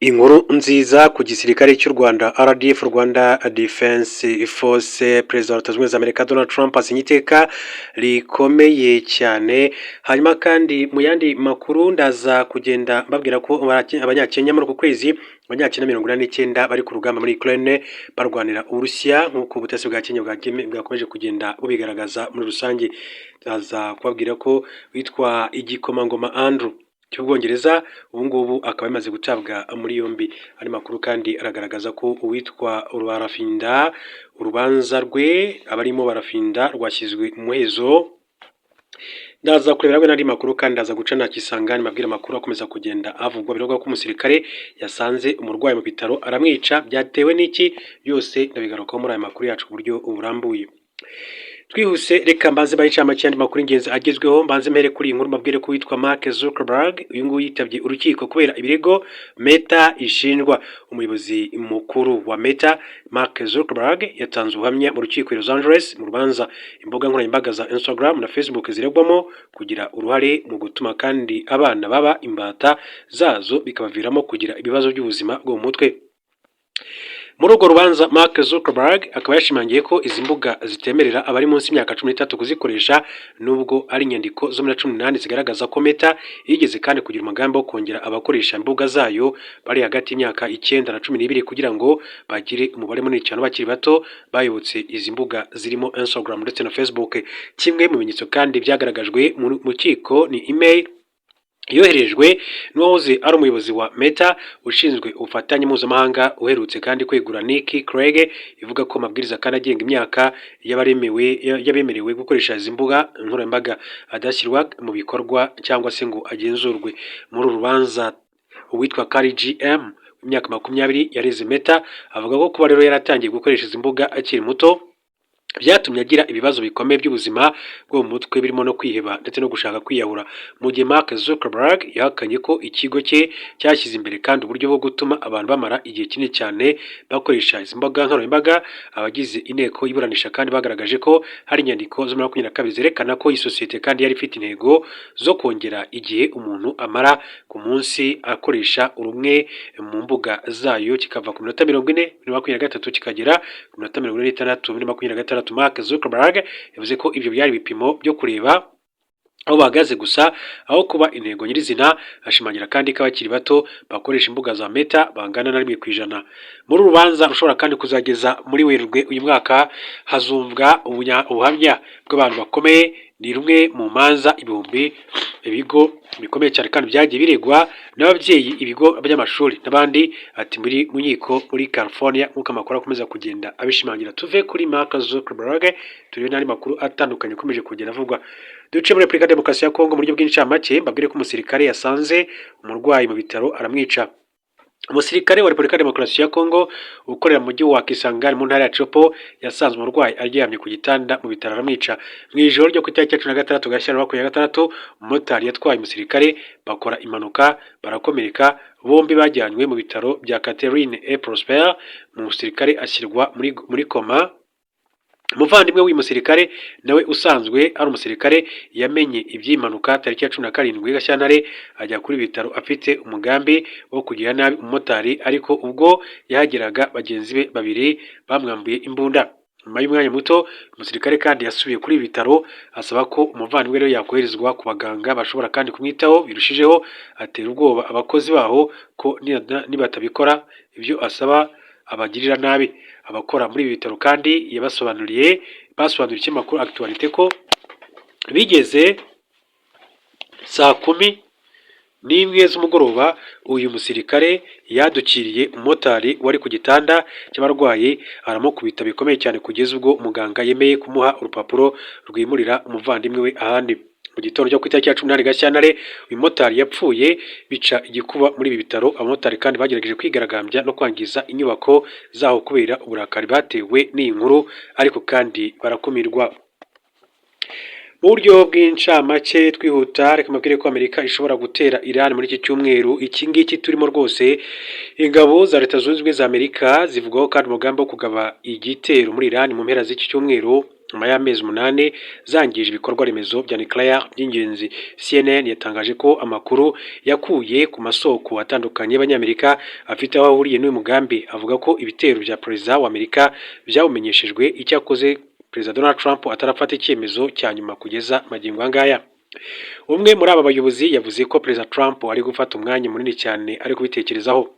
Inkuru nziza ku gisirikare cy'u Rwanda RDF, Rwanda Defense Force. Perezida wa Leta Zunze Ubumwe za Amerika Donald Trump asinye iteka rikomeye cyane. Hanyuma kandi mu yandi makuru ndaza kugenda mbabwira ko Abanyakenya muri uku kwezi, Abanyakenya 89 bari ku rugamba muri Ukraine barwanira Uburusiya, nk'uko ubutasi bwa Kenya bwakomeje kugenda bubigaragaza muri rusange. Ndaza kubabwira ko witwa Igikomangoma Andrew cy'Ubwongereza ubu ngubu akaba yamaze gutabwa muri yombi. Andi makuru kandi aragaragaza ko uwitwa Barafinda, urubanza rwe abarimo Barafinda rwashyizwe mu muhezo. Ndaza kurebera hamwe n'andi makuru kandi ndaza guca nta kisangani mbabwira amakuru akomeza kugenda avugwa. Bivugwa ko umusirikare yasanze umurwayi mu bitaro aramwica. Byatewe n'iki? Byose ndabigarukaho muri aya makuru yacu ku buryo burambuye. Twihuse, reka mbanze mbahe incamake y'andi makuru y'ingenzi agezweho. Mbanze mpere kuri iyi nkuru, mbabwire ko witwa Mark Zuckerberg uyu nguyu yitabye urukiko kubera ibirego Meta ishinjwa. Umuyobozi mukuru wa Meta, Mark Zuckerberg, yatanze ubuhamya mu rukiko i Los Angeles mu rubanza imbuga nkoranyambaga za Instagram na Facebook ziregwamo kugira uruhare mu gutuma kandi abana baba imbata zazo, bikabaviramo kugira ibibazo by'ubuzima bwo mu mutwe. Muri urwo rubanza, Mark Zuckerberg akaba yashimangiye ko izi mbuga zitemerera abari munsi y'imyaka 13 kuzikoresha, nubwo ari inyandiko zo muri 18 zigaragaza ko Meta yigeze kandi kugira umugambi wo kongera abakoresha imbuga zayo bari hagati y'imyaka 9 na 12, kugira ngo bagire umubare munini cyane w'abakiri bato bayobotse izi mbuga zirimo Instagram ndetse na Facebook. Kimwe mu bimenyetso kandi byagaragajwe mu rukiko ni email yoherejwe n'uwahoze ari umuyobozi wa Meta ushinzwe ubufatanye mpuzamahanga, uherutse kandi kwegura, Nick Clegg, ivuga ko amabwiriza kandi agenga imyaka y'abemerewe gukoresha izi mbuga nkoranyambaga adashyirwa mu bikorwa cyangwa se ngo agenzurwe. Muri uru rubanza, uwitwa Kari GM w'imyaka 20 yareze Meta, avuga ko kuba rero yaratangiye gukoresha izi mbuga akiri muto byatumye agira ibibazo bikomeye by'ubuzima bwo mu mutwe, birimo no kwiheba ndetse no gushaka kwiyahura. Mu gihe Mark Zuckerberg yahakanye ko ikigo cye cyashyize imbere kandi uburyo bwo gutuma abantu bamara igihe kinini cyane bakoresha izi mbuga nkoranyambaga, abagize inteko iburanisha kandi bagaragaje ko hari inyandiko zo muri 22 zerekana ko iyi sosiyete kandi yari ifite intego zo kongera igihe umuntu amara ku munsi akoresha rumwe mu mbuga zayo, kikava ku minota 40 muri 23 kikagera ku minota 46 muri 26. Mark Zuckerberg yavuze ko ibyo byari ibipimo byo kureba aho bahagaze gusa aho kuba intego nyirizina. Ashimangira kandi ko abakiri bato bakoresha imbuga za Meta bangana na 1%. Muri uru rubanza rushobora kandi kuzageza muri Werurwe uyu mwaka, hazumvwa ubuhamya bw'abantu bakomeye. Ni rumwe mu manza ibihumbi ibigo bikomeye cyane kandi byagiye biregwa n'ababyeyi, ibigo by'amashuri n'abandi, ati muri mu nkiko muri California, nk'uko amakuru akomeza kugenda abishimangira. Tuve kuri Mark Zuckerberg turebe n'andi makuru atandukanye akomeje kugenda avugwa. Duce muri Repubulika ya Demokarasi ya Kongo mu buryo bw'incamake, mbabwire ko umusirikare yasanze umurwayi mu bitaro aramwica. Umusirikare wa Repubulika ya Demokarasi ya Kongo ukorera mu mujyi wa Kisangani mu ntara ya Tshopo yasanze umurwayi aryamye ku gitanda mu bitaro aramwica. Mu ijoro ryo ku itariki ya 16 Gashyantare 26, umumotari yatwaye umusirikare bakora impanuka barakomereka. Bombi bajyanywe mu bitaro bya Catherine et Prosper, umusirikare ashyirwa muri koma. Umuvandimwe w'uyu musirikare nawe usanzwe ari umusirikare yamenye iby'iyi mpanuka tariki ya 17 Gashyantare, ajya kuri ibi bitaro afite umugambi wo kugirira nabi umumotari, ariko ubwo yahageraga bagenzi be babiri bamwambuye imbunda. Nyuma y'umwanya muto, umusirikare kandi yasubiye kuri ibi bitaro asaba ko umuvandimwe we yakoherezwa ku baganga bashobora kandi kumwitaho birushijeho, atera ubwoba abakozi baho ko nibatabikora ibyo asaba abagirira nabi. Abakora muri ibi bitaro kandi yabasobanuriye, basobanuriye ikinyamakuru Actualité ko bigeze saa 11 z'umugoroba uyu musirikare yadukiriye umumotari wari ku gitanda cy'abarwayi, aramukubita bikomeye cyane kugeza ubwo muganga yemeye kumuha urupapuro rwimurira umuvandimwe we ahandi. Mu gitondo cyo ku itariki ya 18 Gashyantare uyu mumotari yapfuye, bica igikuba muri ibi bitaro. Abamotari kandi bagerageje kwigaragambya no kwangiza inyubako zaho kubera uburakari batewe n'iyi nkuru, ariko kandi barakumirwa. Mu buryo bw'incamake twihuta, reka mbabwire ko Amerika ishobora gutera Iran muri iki cyumweru iki ngiki turimo rwose. Ingabo za Leta Zunze Ubumwe za Amerika zivugwaho kandi umugambi wo kugaba igitero muri Iran mu mpera z'iki cyumweru. Nyuma y'amezi 8 zangije ibikorwa remezo bya nucléaire by'ingenzi. CNN yatangaje ko amakuru yakuye ku masoko atandukanye y'Abanyamerika afite aho ahuriye n'uyu mugambi avuga ko ibitero bya perezida wa Amerika byawumenyeshejwe, icyakoze Perezida Donald Trump atarafata icyemezo cya nyuma kugeza magingo aya ngaya. Umwe muri aba bayobozi yavuze ko Perezida Trump ari gufata umwanya munini cyane ari kubitekerezaho.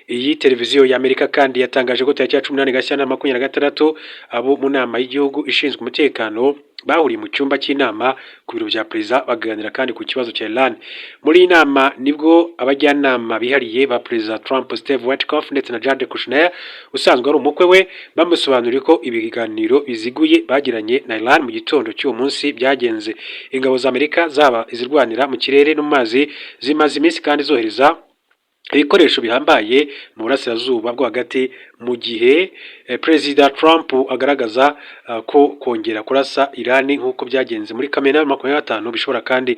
Iyi televiziyo y'Amerika kandi yatangaje ko tariki ya 18 Gashyantare 2026 abo mu nama y'igihugu ishinzwe umutekano bahuriye mu cyumba cy'inama ku biro bya perezida, baganira kandi ku kibazo cya Iran. Muri iyi nama nibwo abajyanama bihariye ba Perezida Trump, Steve Witkoff ndetse na Jared Kushner usanzwe ari umukwe we, bamusobanuriye ko ibiganiro biziguye bagiranye na Iran mu gitondo cy'uwo munsi byagenze. Ingabo za Amerika, zaba izirwanira mu kirere no mu mazi, zimaze iminsi kandi zohereza ibikoresho bihambaye mu Burasirazuba bwo Hagati, mu gihe Perezida Trump agaragaza ko kongera kurasa Iran nk'uko byagenze muri Kamena 25 bishobora. Kandi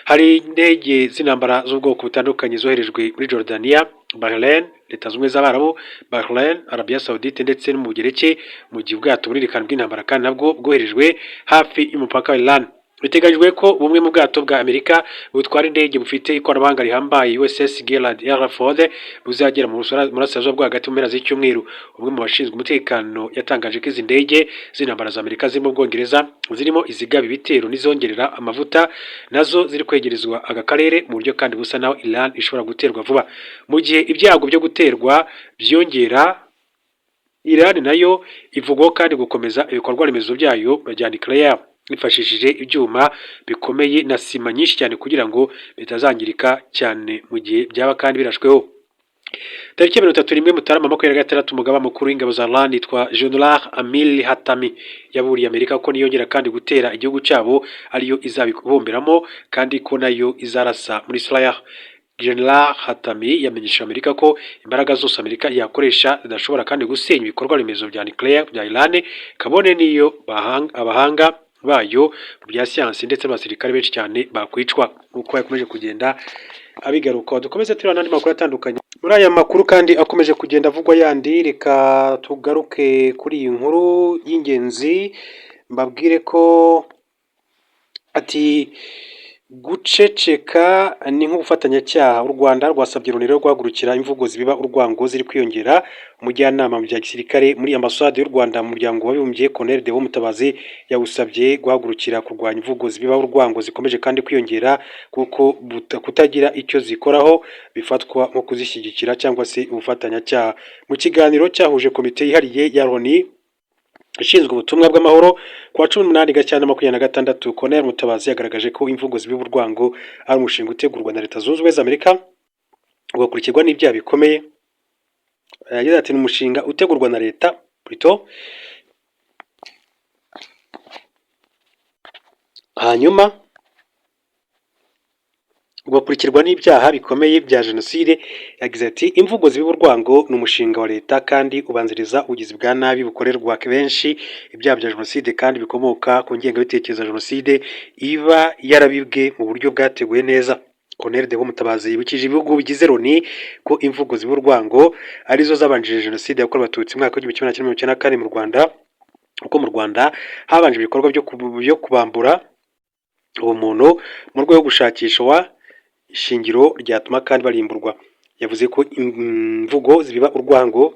hari indege z'intambara z'ubwoko butandukanye zoherejwe muri Jordania, Bahrain, Leta Zunze Ubumwe z'Abarabu, Bahrain, Arabia Saudite ndetse no mu Bugereki, mu gihe ubwato bunini kandi bw'intambara kandi nabwo bwoherejwe hafi y'umupaka wa Iran. Biteganyijwe ko bumwe mu bwato bwa Amerika butwara indege bufite ikoranabuhanga rihambaye, USS Gerald R. Ford, buzagera mu Burasirazuba bwo Hagati mu mpera z'icyumweru. Umwe mu bashinzwe umutekano yatangaje ko izi ndege z'intambara za Amerika zirimo Ubwongereza, zirimo izigaba ibitero n'izongerera amavuta, nazo ziri kwegerezwa aka karere mu buryo kandi busa naho Iran ishobora guterwa vuba. Mu gihe ibyago byo guterwa byiyongera, Iran nayo ivugwaho kandi gukomeza ibikorwa remezo byayo bya nucléaire yifashishije ibyuma bikomeye na sima nyinshi cyane kugira ngo bitazangirika cyane mu gihe byaba kandi birashweho. Tariki ya 31 Mutarama 2026, umugaba mukuru w'ingabo za Iran yitwa General Amir Hatami yaburiye Amerika ko niyongera kandi gutera igihugu cyabo ariyo izabihomberamo, kandi ko nayo izarasa muri Israel. General Hatami yamenyesheje Amerika ko imbaraga zose Amerika yakoresha zidashobora kandi gusenya ibikorwa remezo bya nucléaire bya Iran, kabone n'iyo abahanga bayo mu bya siyansi ndetse n'abasirikare benshi cyane bakwicwa, nk'uko yakomeje kugenda abigaruka. Dukomeze tureba n'andi makuru atandukanye. Muri aya makuru kandi akomeje kugenda avugwa yandi, reka tugaruke kuri iyi nkuru y'ingenzi, mbabwire ko ati guceceka ni nk'ubufatanyacyaha. U Rwanda rwasabye Loni rero guhagurukira imvugo zibiba urwango ziri kwiyongera. Umujyanama mu bya gisirikare muri Ambasade y'u Rwanda mu Muryango w'Abibumbye, Colonel Deo Mutabazi, yawusabye guhagurukira kurwanya imvugo zibiba urwango zikomeje kandi kwiyongera, kuko kutagira icyo zikoraho bifatwa nko kuzishyigikira cyangwa se ubufatanyacyaha. Mu kiganiro cyahuje komite yihariye ya Loni ishinzwe ubutumwa bw'amahoro ku wa 18 Gashyantare 2026, Colonel Mutabazi yagaragaje ko imvugo zibiba urwango ari umushinga utegurwa na Leta Zunze Ubumwe za Amerika ugakurikirwa n'ibyaha bikomeye. Yagize ati: "Ni umushinga utegurwa na leta plutôt, hanyuma ugakurikirwa n'ibyaha bikomeye bya jenoside." Yagize ati: "Imvugo zibiba urwango ni umushinga wa leta kandi ubanziriza ubugizi bwa nabi bukorerwa benshi, ibyaha bya jenoside, kandi bikomoka ku ngengabitekerezo ya jenoside iba yarabibwe mu buryo bwateguwe neza." Colonel Deo Mutabazi yibukije ibihugu bigize Loni ko imvugo zibiba urwango arizo zabanjirije jenoside yakorewe Abatutsi mu mwaka w'1994 mu Rwanda, kuko mu Rwanda habanje ibikorwa byo kubambura ubumuntu mu rwego rwo gushakisha ishingiro ryatuma kandi barimburwa. Yavuze ko imvugo zibiba urwango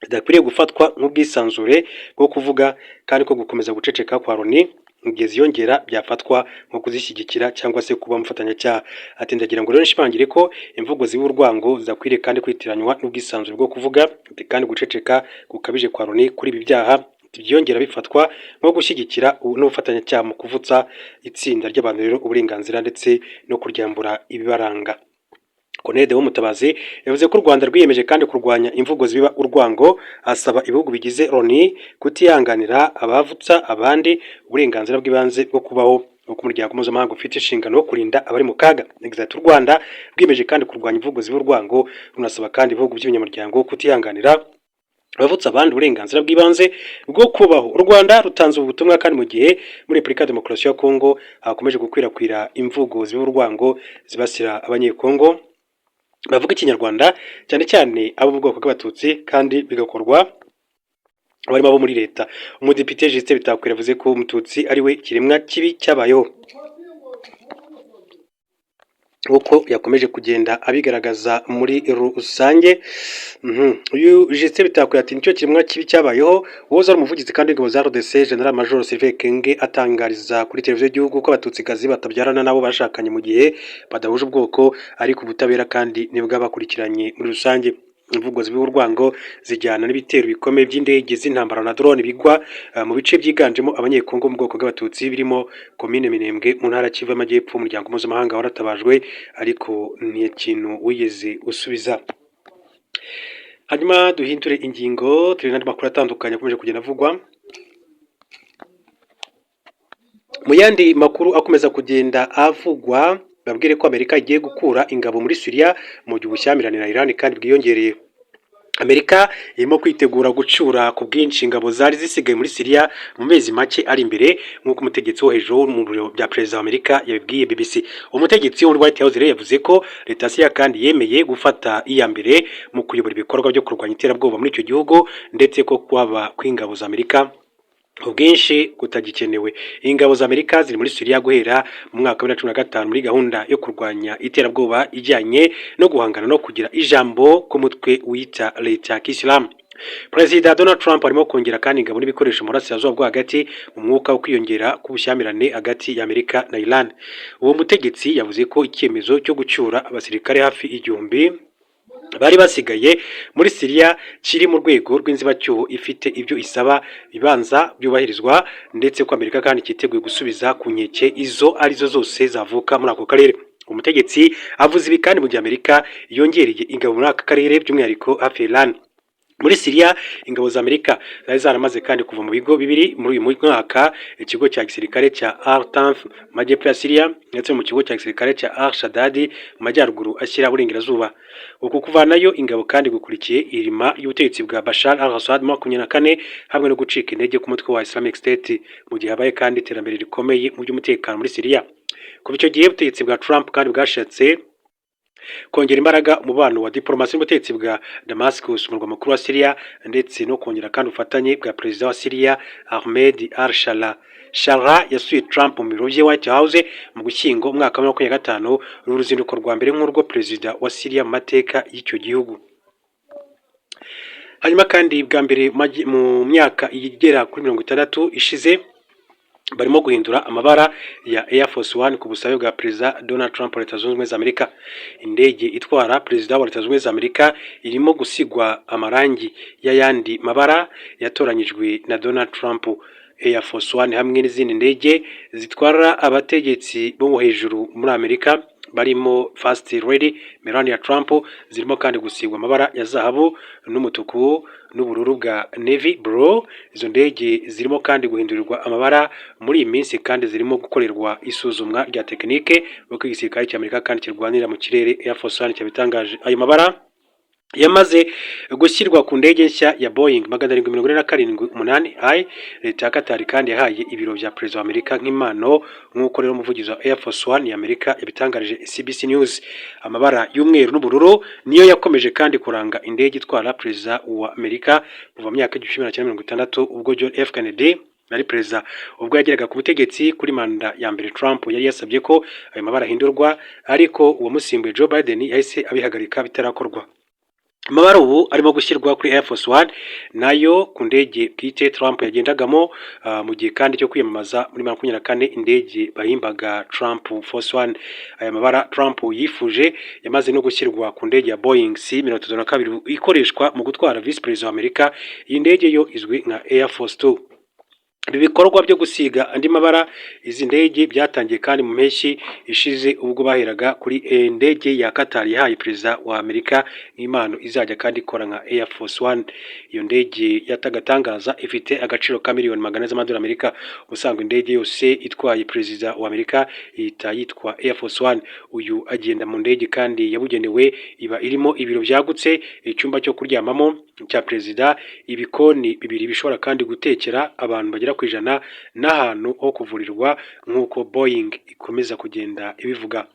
zidakwiriye gufatwa nk'ubwisanzure bwo kuvuga, kandi ko gukomeza guceceka kwa Loni mu gihe ziyongera byafatwa nko kuzishyigikira cyangwa se kuba umufatanyacyaha. Ati: "Ndagira ngo rero nshimangire ko imvugo zibiba urwango zidakwiriye kandi kwitiranywa n'ubwisanzure bwo kuvuga, kandi guceceka gukabije kwa Loni kuri ibi byaha byiyongera bifatwa nko gushyigikira n'ubufatanyacyaha mu kuvutsa itsinda ry'abantu rero uburenganzira ndetse no kuryambura ibibaranga." Colonel Deo Mutabazi yavuze ko u Rwanda rwiyemeje kandi kurwanya imvugo zibiba urwango, asaba ibihugu bigize Loni kutihanganira abavutsa abandi uburenganzira bw'ibanze bwo kubaho, nk'uko umuryango mpuzamahanga ufite inshingano yo kurinda abari mu kaga. Yagize ati: "U Rwanda rwiyemeje kandi kurwanya imvugo zibiba urwango, runasaba kandi ibihugu by'abanyamuryango kutihanganira abavutsa abandi uburenganzira bw'ibanze bwo kubaho." U Rwanda rutanze ubu butumwa kandi mu gihe muri Repubulika ya Demokarasi ya Kongo hakomeje gukwirakwira imvugo zibiba urwango zibasira Abanyekongo bavuga Ikinyarwanda, cyane cyane abo mu bwoko bw'Abatutsi, kandi bigakorwa Barimo abo muri leta. Umudepite Justin Bitakwira yavuze ko Umututsi ari we kiremwa kibi cyabayeho, uko yakomeje kugenda abigaragaza muri rusange. Uyu Justin Bitakwira ati: "Nicyo kiremwa kibi cyabayeho." Uwoza ari umuvugizi kandi w'ingabo za RDC, General Major Sylvain Ekenge, atangariza kuri televiziyo y'igihugu ko Abatutsikazi batabyarana nabo bashakanye mu gihe badahuje ubwoko, ariko ubutabera kandi ntibwabakurikiranye muri rusange. Imvugo z'urwango zijyana n'ibitero bikomeye by'indege z'intambara na drone bigwa mu bice byiganjemo Abanyekongo mu bwoko bw'Abatutsi, birimo komine Minembwe mu ntara Kivu y'Amajyepfo. Umuryango mpuzamahanga waratabajwe, ariko nta kintu wigeze usubiza. Hanyuma duhindure ingingo, turi n'andi makuru atandukanye akomeje kugenda avugwa. Mu yandi makuru akomeza kugenda avugwa, babwire ko Amerika igiye gukura ingabo muri Syria mu gihe ubushyamirane na Iran kandi bwiyongereye. Amerika irimo kwitegura gucyura ku bwinshi ingabo zari zisigaye muri Syria mu mezi make ari imbere, nk'uko umutegetsi wo hejuru mu biro bya perezida wa Amerika yabibwiye BBC. Umutegetsi wo muri White House rero yavuze ko leta ya Syria kandi yemeye gufata iya mbere mu kuyobora ibikorwa byo kurwanya iterabwoba muri icyo gihugu, ndetse ko kwaba kw'ingabo za Amerika ubwinshi kutagikenewe. Ingabo za Amerika ziri muri Syria guhera mu mwaka wa 2015 muri gahunda yo kurwanya iterabwoba ijyanye no guhangana no kugira ijambo k'umutwe wita leta ya Kisilamu. Perezida Donald Trump arimo kongera kandi ingabo n'ibikoresho mu burasirazuba bwo hagati mu mwuka wo kwiyongera k'ubushyamirane hagati ya Amerika na Iran. Uwo mutegetsi yavuze ko icyemezo cyo gucyura abasirikare hafi 1000 bari basigaye muri Syria kiri mu rwego rw'inzibacyuho ifite ibyo isaba bibanza byubahirizwa, ndetse ko Amerika kandi cyiteguye gusubiza ku nkeke izo arizo zose zavuka muri ako karere. Umutegetsi avuze ibi kandi mu gihe Amerika yongereye ingabo muri aka karere, by'umwihariko hafi ya Iran. Muri Syria, ingabo za Amerika zari zaramaze kandi kuva mu bigo bibiri muri uyu mwaka: ikigo cya gisirikare cya Al Tanf mu majyepfo ya Syria, ndetse no mu kigo cya gisirikare cya Al Shadadi mu majyaruguru ashyira burengerazuba. Uku kuvanayo ingabo kandi gukurikiye irima y'ubutegetsi bwa Bashar al-Assad 24 hamwe no gucika intege k'umutwe wa Islamic State, mu gihe habaye kandi iterambere rikomeye mu by'umutekano muri Syria. Kuva icyo gihe, ubutegetsi bwa Trump kandi bwashatse kongera imbaraga umubano wa diplomasi n'ubutegetsi bwa Damascus, umurwa mukuru wa Syria, ndetse no kongera kandi ubufatanye bwa perezida wa Syria Ahmed al-Sharaa. Sharaa yasuye Trump mu biro bye White House mu Gushyingo umwaka wa 2025, uru ruzinduko rwa mbere nk'urwo perezida wa Syria mu mateka y'icyo gihugu. Hanyuma kandi bwa mbere mu myaka igera kuri 60 ishize, barimo guhindura amabara ya Air Force One ku busabe bwa perezida Donald Trump wa Leta Zunze Ubumwe za Amerika. Indege itwara perezida wa Leta Zunze Ubumwe za Amerika irimo gusigwa amarangi y'ayandi mabara yatoranyijwe na Donald Trump. Air Force One hamwe n'izindi ndege zitwara abategetsi bo hejuru muri Amerika, barimo First Lady Melania Trump, zirimo kandi gusigwa amabara ya zahabu n'umutuku n'ubururu bwa navy blue. Izo ndege zirimo kandi guhindurirwa amabara muri iyi minsi kandi zirimo gukorerwa isuzumwa rya tekinike, nk'uko igisirikare cy'Amerika kandi kirwanira mu kirere Air Force One cyabitangaje. Ayo mabara yamaze gushyirwa ku ndege nshya ya Boeing 747-8 i leta ya Qatar kandi yahaye ibiro bya perezida wa Amerika nk'impano, nk'uko rero umuvugizi wa Air Force One ya Amerika yabitangarije CBS News. Amabara y'umweru n'ubururu niyo yakomeje kandi kuranga indege itwara perezida wa Amerika kuva mu myaka 1960, ubwo John F Kennedy ari perezida. Ubwo yageraga ku butegetsi kuri manda ya mbere, Trump yari yasabye ko ayo mabara ahindurwa, ariko uwamusimbuye Joe Biden yahise abihagarika bitarakorwa. Amabara ubu arimo gushyirwa kuri Air Force One nayo ku ndege bwite Trump yagendagamo mu gihe kandi cyo kwiyamamaza muri 24, indege bahimbaga Trump Force One. Aya mabara Trump yifuje yamaze no gushyirwa ku ndege ya Boeing C-32 ikoreshwa mu gutwara visi perezida wa Amerika. Iyi ndege yo izwi nka Air Force Two. Ibi bikorwa byo gusiga andi mabara izi ndege byatangiye kandi mu mpeshyi ishize, ubwo baheraga kuri indege ya Qatar yahaye perezida wa Amerika nk'impano, izajya kandi ikora nka Air Force One. Iyo ndege y'agatangaza ifite agaciro ka miliyoni 400 z'amadolari Amerika. Ubusanzwe indege yose itwaye perezida wa Amerika ihita yitwa Air Force One. Uyu agenda mu ndege kandi yabugenewe iba irimo ibiro byagutse, icyumba cyo kuryamamo cya perezida, ibikoni bibiri bishobora kandi gutekera abantu bagera ku 100, n'ahantu ho kuvurirwa, nk'uko Boeing ikomeza kugenda ibivuga.